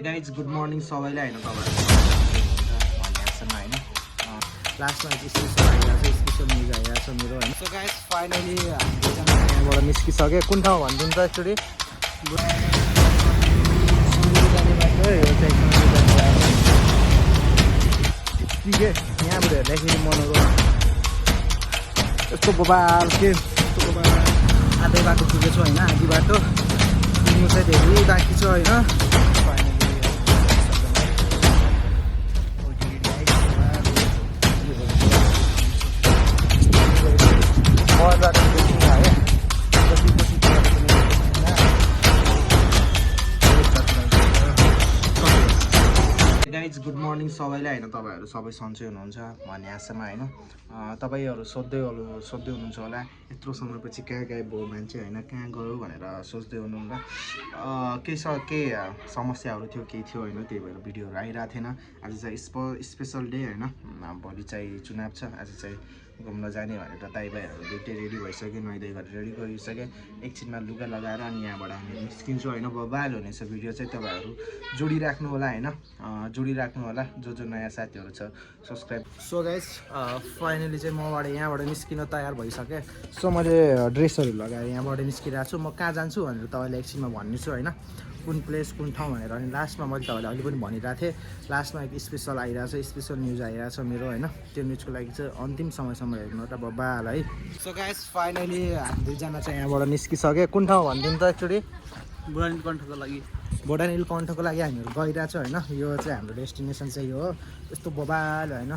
Guys good morning सबैलाई होइन तपाईँहरू होइन लास्टमा स्पेसल आइरहेको छ स्पेसल न्युज आइरहेको छ मेरो होइन। सो गाइज फाइनली यहाँबाट निस्किसक्यो। कुन ठाउँ भनिदिनु त एकचोटि जाने बाटो यो चाहिँ के यहाँबाट हेर्दाखेरि मनोरम यस्तो बबाल के यस्तो बबाल आधै बाटो पुगेको छु होइन। आधी बाटो पुग्नु चाहिँ धेरै बाँकी छ होइन। गाइज गुड मर्निङ सबैलाई होइन तपाईँहरू सबै सन्चै हुनुहुन्छ भन्ने आशामा होइन। तपाईँहरू सोध्दै हुनुहुन्छ होला यत्रो समयपछि कहाँ भयो मान्छे होइन, कहाँ गयो भनेर सोच्दै हुनुहुन्न। केही समस्याहरू थियो केही थियो होइन, त्यही भएर भिडियोहरू आइरहेको थिएन। आज चाहिँ स्पेसल डे होइन, भोलि चाहिँ चुनाव छ। आज चाहिँ घुम्न जाने भनेर दाइ भाइहरू दुइटै रेडी भइसक्यो, नुहाइधुवाइ गरेर रेडी गरिसक्यो। एकछिनमा लुगा लगाएर अनि यहाँबाट हामी निस्किन्छौँ होइन। बबाल हुनेछ भिडियो चाहिँ, तपाईँहरू जोडिराख्नु होला होइन, जोडिराख्नु होला। जो नयाँ साथीहरू छ सब्सक्राइब। सो गाइज फाइनली चाहिँ मबाट यहाँबाट निस्किन तयार भइसकेँ। सो मैले ड्रेसहरू लगाएर यहाँबाट निस्किरहेको छु। म कहाँ जान्छु भनेर तपाईँलाई एकछिनमा भन्नेछु होइन, कुन प्लेस कुन ठाउँ भनेर। अनि लास्टमा मैले तपाईँलाई अहिले पनि भनिरहेको थिएँ, लास्टमा एक स्पेसल आइरहेको छ, स्पेसल न्युज आइरहेको छ मेरो होइन। त्यो न्युजको लागि चाहिँ अन्तिम समयसम्म हेर्नु एउटा बबाल है। सो गाइज फाइनली हामी दुईजना चाहिँ यहाँबाट निस्किसक्यो। कुन ठाउँ भनिदिनु त एकचोटि बोडानीलकण्ठको लागि बोडानीलकण्ठको लागि हामीहरू गइरहेको छ होइन। यो चाहिँ हाम्रो डेस्टिनेसन चाहिँ यो हो। यस्तो बबाल होइन।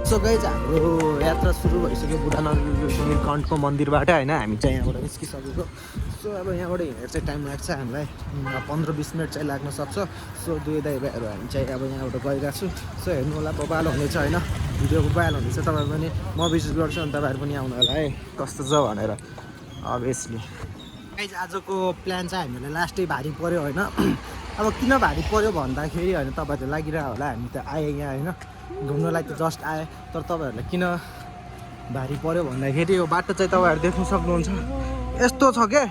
सो गाइज हाम्रो यात्रा सुरु भइसक्यो बोडानीलकण्ठको मन्दिरबाट होइन। हामी चाहिँ यहाँबाट निस्किसकेको। सो अब यहाँबाट हिँडेर चाहिँ टाइम लाग्छ हामीलाई, 15-20 मिनट चाहिँ लाग्न सक्छ। सो दुई दाइ भाइहरू हामी चाहिँ अब यहाँबाट गइरहेको छु। सो हेर्नु होला बबाल हुनेछ होइन, भिडियो बबाल हुनेछ। तपाईँहरू पनि म भिजिट गर्छु अनि तपाईँहरू पनि आउनु होला है कस्तो छ भनेर। अभियसली गाइज आजको प्लान चाहिँ हामीलाई लास्टै भारी पऱ्यो होइन। अब किन भारी पऱ्यो भन्दाखेरि होइन, तपाईँहरूले लागिरहेको होला हामी त आएँ यहाँ होइन, घुम्नलाई त जस्ट आएँ। तर तपाईँहरूलाई किन भारी पऱ्यो भन्दाखेरि यो बाटो चाहिँ तपाईँहरू देख्न सक्नुहुन्छ यस्तो छ क्या।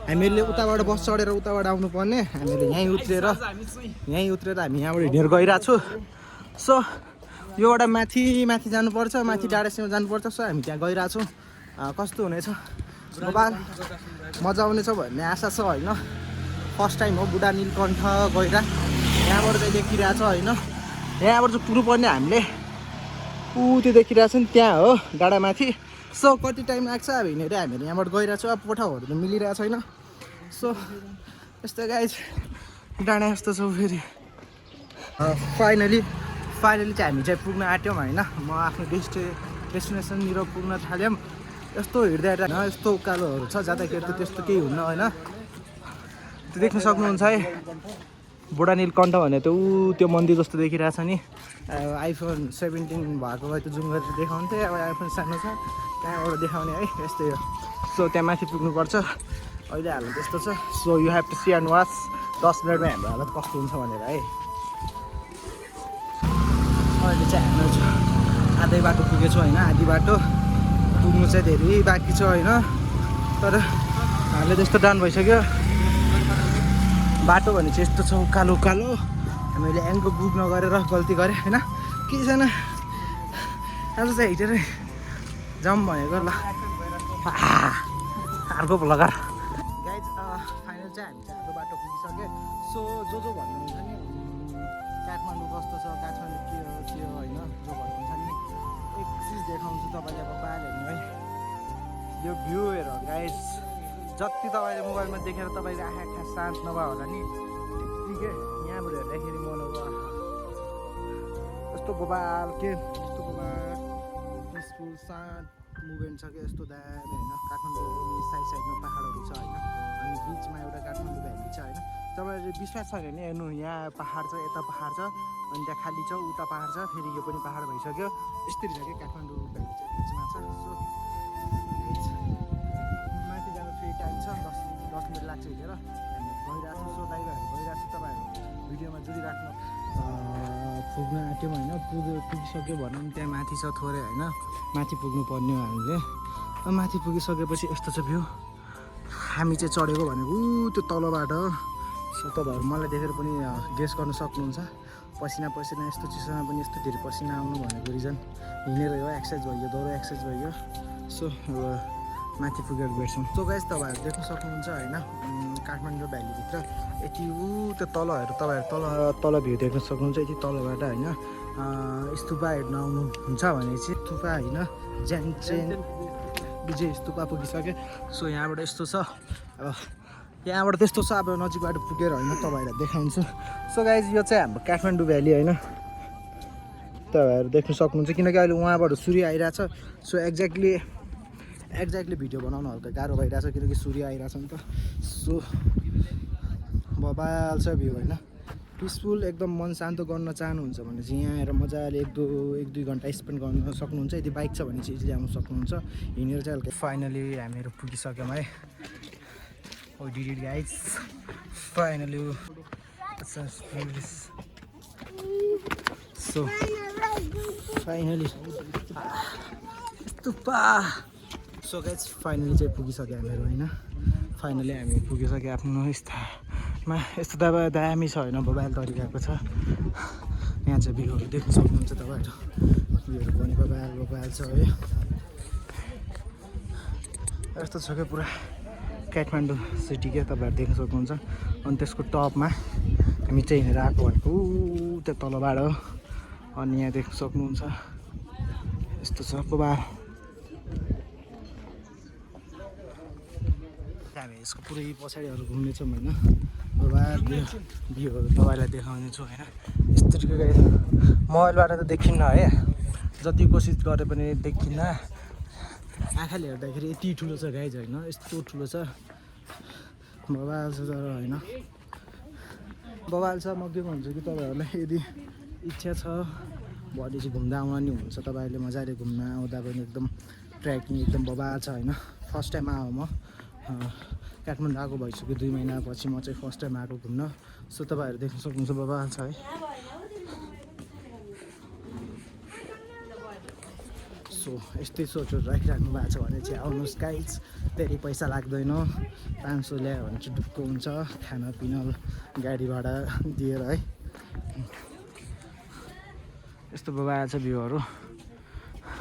हामीले उताबाट बस चढेर उताबाट आउनुपर्ने, हामीले यहीँ उत्रेर हामी यहाँबाट हिँडेर गइरहेको छु। सो यो एउटा माथि जानुपर्छ, माथि डाँडासम्म जानुपर्छ। सो हामी त्यहाँ गइरहेको छौँ। कस्तो हुनेछ बबाल मजा आउनेछ भन्ने आशा छ होइन। फर्स्ट टाइम हो बोडानीलकण्ठ गएर यहाँबाट चाहिँ देखिरहेको छ होइन। यहाँबाट चाहिँ पुग्नुपर्ने हामीले ऊ त्यो देखिरहेको छ नि त्यहाँ हो डाँडामाथि। सो कति टाइम लाग्छ अब हिँडेर हामीहरू यहाँबाट गइरहेको छु। अब कोठाहरू त मिलिरहेको छैन। सो यस्तो गाइज डाँडा यस्तो छ फेरि। फाइनली चाहिँ हामी चाहिँ पुग्न आँट्यौँ होइन। म आफ्नो डेस्टिनेसननिर पुग्न थाल्यौँ। यस्तो हिँड्दा यस्तो उकालोहरू छ, जाँदाखेरि त त्यस्तो केही हुन्न होइन। त्यो देख्न सक्नुहुन्छ है बोडानीलकण्ठ भने त ऊ त्यो मन्दिर जस्तो देखिरहेछ नि। आइफोन 17 भएको भए त जुम गरेर देखाउँथेँ, अब आइफोन सानो छ त्यहाँबाट देखाउने है यस्तै हो। सो त्यहाँ माथि पुग्नुपर्छ, अहिले हालत त्यस्तो छ। So you have to see and watch 10 मिनटमा हाम्रो हालत कस्तो हुन्छ भनेर है। अहिले चाहिँ हामीहरू आधै बाटो पुगेछौँ होइन, आधी बाटो पुग्नु चाहिँ धेरै बाँकी छ होइन। तर हामीले त्यस्तो डाउन भइसक्यो। बाटो भने चाहिँ यस्तो छ उकालो उकालो। हामीले एङ्गो बुक नगरेर गल्ती गरेँ होइन, केही छैन। आज चाहिँ हिँडेर जाउँ भनेको ल अर्को लगाएर गाइज फाइनल चाहिँ हामी चाहिँ हाम्रो बाटो पुगिसक्यो। सो जो भन्नुहुन्छ नि काठमाडौँ कस्तो छ, काठमाडौँ के हो होइन, जो भन्नुहुन्छ नि एक चिज देखाउँछु तपाईँले। अब बाल हेर्नु है, यो भ्यू हेर गाइज। जति तपाईँले मोबाइलमा देखेर तपाईँको आँखा शान्त नभए होला नि त्यत्तिकै यहाँबाट हेर्दाखेरि मनोरम यस्तो बबाल के, यस्तो बबाल पिसफुल शान्त मुभमेन्ट छ कि यस्तो दामी होइन काठमाडौँ साइडमा पाहाडहरू छ होइन अनि बिचमा एउटा काठमाडौँ भ्याली छ होइन तपाईँहरूले विश्वास छैन भने हेर्नु यहाँ पाहाड छ यता पाहाड छ अनि त्यहाँ खाली छ उता पाहाड छ फेरि यो पनि पाहाड भइसक्यो यस्तरी छ कि काठमाडौँ भ्याली चाहिँ बिचमा छ सो माथि जानु फ्री टाइम छ 10 मिनट लाग्छ हिँडेर हामी गइरहेको छौँ सो दाइभाइहरू गइरहेको छ तपाईँहरू भिडियोमा जोडिराख्नु पुग्न आँट्यौँ होइन पुगिसक्यो भनौँ त्यहाँ माथि छ थोरै होइन माथि पुग्नु पर्ने हो हामीले माथि पुगिसकेपछि यस्तो छ भ्यू हामी चाहिँ चढेको भनेको त्यो तलबाट सो तपाईँहरू मलाई देखेर पनि गेस गर्न सक्नुहुन्छ पसिना यस्तो चिसोमा पनि यस्तो धेरै पसिना आउनु भनेको रिजन हिँडेर हो एक्सर्साइज भयो दौडो एक्सर्साइज भयो सो अब माथि पुगेर भेट्छौँ सो गाइस तपाईँहरू देख्न सक्नुहुन्छ होइन काठमाडौँ भ्यालीभित्र यति त्यो तलहरू तपाईँहरू तल भ्यू देख्न सक्नुहुन्छ यति तलबाट होइन स्तुपा हेर्न आउनुहुन्छ भने चाहिँ स्तुपा होइन ज्यानचेन विजय स्तुपा पुगिसक्यो सो यहाँबाट यस्तो छ अब यहाँबाट त्यस्तो छ अब नजिकबाट पुगेर होइन तपाईँहरूलाई देखाउँछु सो गाइज यो चाहिँ हाम्रो काठमाडौँ भ्याली होइन तपाईँहरू देख्न सक्नुहुन्छ किनकि अहिले उहाँबाट सूर्य आइरहेछ सो एक्ज्याक्टली भिडियो बनाउनु हल्का गाह्रो भइरहेछ किनकि सूर्य आइरहेछ नि त सो बबाल छ भ्यू होइन पिसफुल एकदम मन शान्त गर्न चाहनुहुन्छ भने चाहिँ यहाँ आएर मजाले एक दुई घन्टा स्पेन्ड गर्न सक्नुहुन्छ यदि बाइक छ भने चाहिँ ल्याउनु सक्नुहुन्छ हिँडेर चाहिँ हल्का फाइनली हामीहरू पुगिसक्यौँ है ओ डिड guys finally so finally so guys finally चाहिँ पुगिसक्यो हामीहरू होइन फाइनली हामी पुगिसक्यो आफ्नो स्थानमा यस्तो दामी छ होइन मोबाइल तरिकाको छ यहाँ चाहिँ भ्यूहरू देख्न सक्नुहुन्छ तपाईँहरू भ्यूहरू पनि मोबाइल छ है यस्तो छ क्या पुरा काठमाडौँ सिटी क्या तपाईँहरू देख्न सक्नुहुन्छ अनि त्यसको टपमा हामी चाहिँ हिँडेर आएको भनेको त्यो तलबाट हो अनि यहाँ देख्न सक्नुहुन्छ यस्तो छ मोबाइल हामी यसको पुरै पछाडिहरू घुम्नेछौँ होइन भ्यूहरू तपाईँलाई देखाउनेछु होइन यस्तो मोबाइलबाट त देखिन्न है जति कोसिस गरे पनि देखिन्न आँखाले हेर्दाखेरि यति ठुलो छ गाइज होइन यस्तो ठुलो छ बबाल छ तर होइन बबाल छ म के भन्छु कि तपाईँहरूलाई यदि इच्छा छ भोलि चाहिँ घुम्दा आउन नि हुन्छ तपाईँहरूले मजाले घुम्न आउँदा पनि एकदम ट्रेकिङ एकदम बबाल छ होइन फर्स्ट टाइम आऊ म काठमाडौँ आएको भइसक्यो 2 महिनापछि म चाहिँ फर्स्ट टाइम आएको घुम्न सो तपाईँहरू देख्न सक्नुहुन्छ बबाल छ है सो यस्तै सोचहरू राखिराख्नु भएको छ भने चाहिँ आउनुहोस् गाइज धेरै पैसा लाग्दैन 500 ल्यायो भने चाहिँ ढुक्क हुन्छ खानापिना गाडी भाडा दिएर है यस्तो बबाल छ भ्यूहरू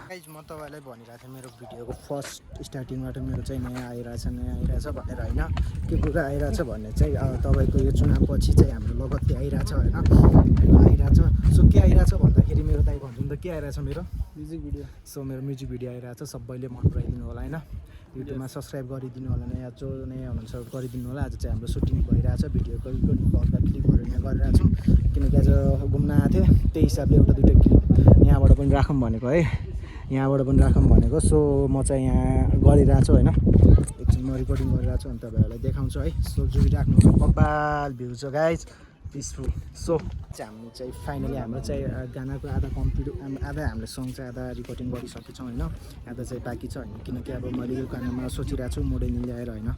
गाइज म तपाईँलाई भनिरहेको थिएँ मेरो भिडियोको फर्स्ट स्टार्टिङबाट मेरो चाहिँ नयाँ आइरहेछ भनेर होइन के कुरा आइरहेछ भन्ने चाहिँ तपाईँको यो चुनावपछि चाहिँ हाम्रो लगत्ती आइरहेछ होइन आइरहेछ सो के आइरहेछ भन्दाखेरि मेरो दाइ भन्छु नि त के आइरहेछ मेरो म्युजिक भिडियो सो मेरो म्युजिक भिडियो आइरहेछ सबैले मन पराइदिनु होला होइन युट्युबमा सब्सक्राइब गरिदिनु होला नयाँ जो नयाँ हुनुहुन्छ गरिदिनु होला आज चाहिँ हाम्रो सुटिङ भइरहेछ भिडियोको हल्का क्लिपहरू यहाँ गरिरहेको छौँ किनकि आज घुम्न आएको थिएँ त्यही हिसाबले एउटा दुइटा क्लिप यहाँबाट पनि राखौँ भनेको है यहाँबाट पनि राखौँ भनेको सो म चाहिँ यहाँ गरिरहेको छु होइन एकछिन म रिकर्डिङ गरिरहेको छु अनि तपाईँहरूलाई देखाउँछु है सो जोडिराख्नु बबाल भ्यू छ गाइज पिसफुल सो चाहिँ हामी चाहिँ फाइनली हाम्रो चाहिँ गानाको आधा कम्प्लिट आधा हामीले सङ चाहिँ आधा रिकर्डिङ गरिसकेको छौँ होइन आधा चाहिँ बाँकी छ होइन किनकि अब मैले यो गानामा सोचिरहेको छु मोडेलिङ ल्याएर होइन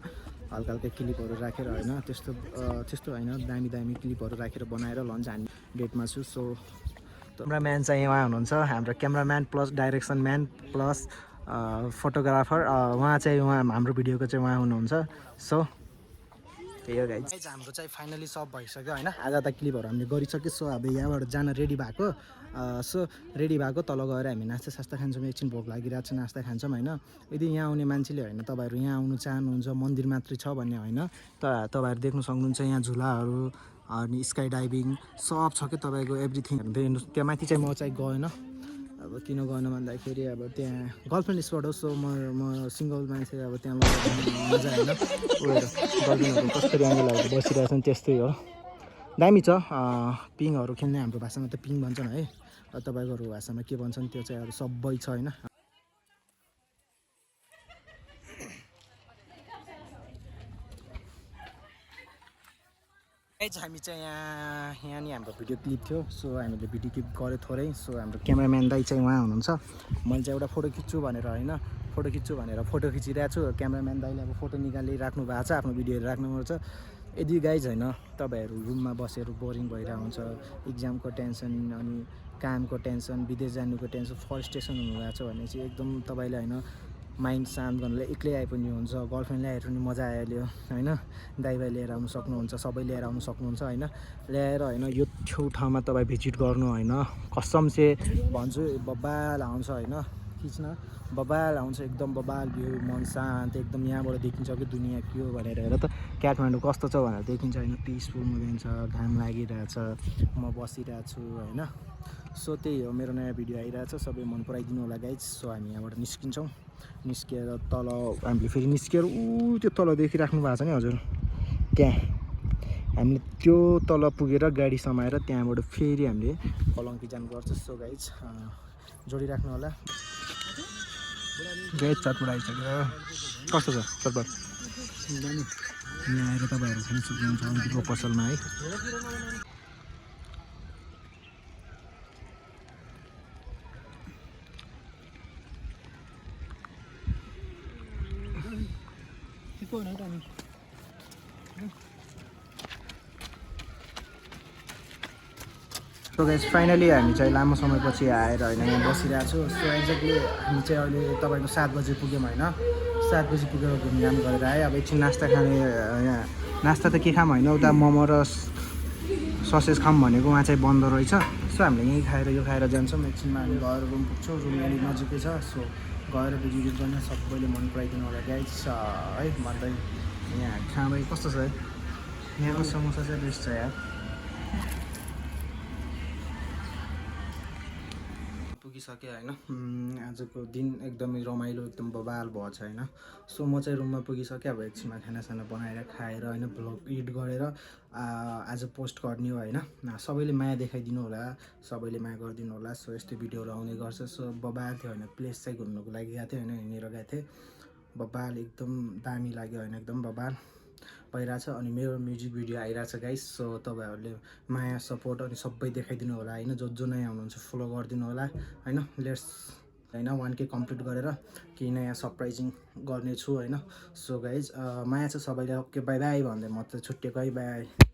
हल्का क्लिपहरू राखेर होइन त्यस्तो होइन दामी क्लिपहरू राखेर बनाएर लन्च हान्ने डेटमा छु सो क्यामराम्यान चाहिँ उहाँ हुनुहुन्छ हाम्रो cameraman plus direction man plus photographer हाम्रो भिडियोको चाहिँ उहाँ हुनुहुन्छ सो त्यही हो गाइज हाम्रो चाहिँ फाइनली सब भइसक्यो होइन आधा त क्लिपहरू हामीले गरिसक्यो सो अब यहाँबाट जान रेडी भएको तल गएर हामी नास्ता सास्ता खान्छौँ एकछिन भोक लागिरहेको छ नास्ता खान्छौँ होइन यदि यहाँ आउने मान्छेले होइन तपाईँहरू यहाँ आउनु चाहनुहुन्छ मन्दिर मात्रै छ भन्ने होइन तपाईँहरू देख्न सक्नुहुन्छ यहाँ झुलाहरू अनि स्काई डाइभिङ सब छ कि तपाईँको एभ्रिथिङ हेर्नुहोस् त्यहाँ माथि चाहिँ म चाहिँ गएन अब किन गएन भन्दाखेरि अब त्यहाँ गर्लफ्रेन्ड स्पट हो सो म सिङ्गल मान्छे अब त्यहाँ मजा होइन गर्लफ्रेन्डहरू कस्तो एङ्गलहरू बसिरहेछन् त्यस्तै हो दामी छ पिङहरू खेल्ने हाम्रो भाषामा त पिङ भन्छन् है तपाईँको भाषामा के भन्छन् त्यो चाहिँ अब सबै छ होइन गाइज हामी चाहिँ यहाँ नि हाम्रो भिडियो क्लिप थियो सो हामीले भिडियो क्लिप गऱ्यो थोरै सो हाम्रो क्यामेराम्यान दाइ चाहिँ उहाँ हुनुहुन्छ मैले चाहिँ एउटा फोटो खिच्छु भनेर होइन फोटो खिच्छु भनेर फोटो खिचिरहेको छु क्यामेराम्यान दाइले अब फोटो निकालिराख्नु भएको छ आफ्नो भिडियोहरू राख्नुपर्छ यदि गाइज होइन तपाईँहरू रुममा बसेर बोरिङ भइरहेको हुन्छ इक्जामको टेन्सन अनि कामको टेन्सन विदेश जानुको टेन्सन फरेस्टेसन हुनुभएको छ भने चाहिँ एकदम तपाईँले होइन माइन्ड शान्त गर्नुलाई एक्लै आए पनि हुन्छ गर्लफ्रेन्डले आएर पनि मजा आइहाल्यो होइन दाइभाइ लिएर आउनु सक्नुहुन्छ सबै लिएर आउनु सक्नुहुन्छ होइन ल्याएर होइन यो ठाउँमा तपाईँ भिजिट गर्नु होइन कसम चाहिँ भन्छु बबाल आउँछ होइन खिच्न बबाल आउँछ एकदम बबाल भ्यू मन शान्त एकदम यहाँबाट देखिन्छ कि दुनियाँ के हो भनेर हेर त काठमाडौँ कस्तो छ भनेर देखिन्छ होइन पिसफुल देखिन्छ घाम लागिरहेछ म बसिरहेको छु होइन सो त्यही हो मेरो नयाँ भिडियो आइरहेछ सबै मन पराइदिनु होला गाइज सो हामी यहाँबाट निस्किन्छौँ निस्किएर तल हामीले फेरि निस्किएर त्यो तल देखिराख्नु भएको छ नि हजुर त्यहाँ हामीले त्यो तल पुगेर गाडी समाएर त्यहाँबाट फेरि हामीले पलङ्की जानुपर्छ सो गाइज जोडिराख्नु होला गाइज चटपट आइसक्यो कस्तो छ चटपट यहाँ आएर तपाईँहरू खान सक्नुहुन्छ अन्तिको पसलमा है सो गाइज फाइनली हामी चाहिँ लामो समयपछि आएर होइन यहाँ बसिरहेको छु सो एक्ज्याक्टली हामी चाहिँ अहिले तपाईँको 7 बजी पुग्यौँ होइन 7 बजी पुगेर घुमघाम गरेर आयो अब एकछिन नास्ता खाने यहाँ नास्ता त के खाऊँ होइन उता मोमो र ससेज खाऊँ भनेको उहाँ चाहिँ बन्द रहेछ सो हामीले यहीँ खाएर यो खाएर जान्छौँ एकछिनमा हामी गएर रुम पुग्छौँ रुम यहाँनिर नजिकै छ सो गएर भिजिट गर्न सबैले मन पराइदिनु होला गाइज है भन्दै यहाँ खाँदै कस्तो छ है यहाँको समोसा चाहिँ बेस्ट छ यार पुगिसक्यो होइन आजको दिन एकदमै रमाइलो एकदम बबाल भयो छ होइन सो म चाहिँ रुममा पुगिसकेँ अब एकछिनमा खानासाना बनाएर खाएर होइन भ्लग एडिट गरेर आज पोस्ट गर्ने हो होइन सबैले माया देखाइदिनु होला सबैले माया गरिदिनु होला सो यस्तो भिडियोहरू आउने गर्छ सो बबाल थियो होइन प्लेस चाहिँ घुम्नुको लागि गएको थियो होइन हिँडेर गएको थिएँ बबाल एकदम दामी लाग्यो होइन एकदम बबाल भइरहेछ अनि मेरो म्युजिक भिडियो आइरहेछ गाइस सो तपाईँहरूले माया सपोर्ट अनि सबै देखाइदिनु होला होइन जो नयाँ हुनुहुन्छ फलो गरिदिनु होला होइन लेट्स होइन 1K कम्प्लिट गरेर केही नयाँ सरप्राइजिङ गर्नेछु होइन सो गाइज माया छ सबैले ओके बाई बाई भन्दै म त छुट्टिएको है बाई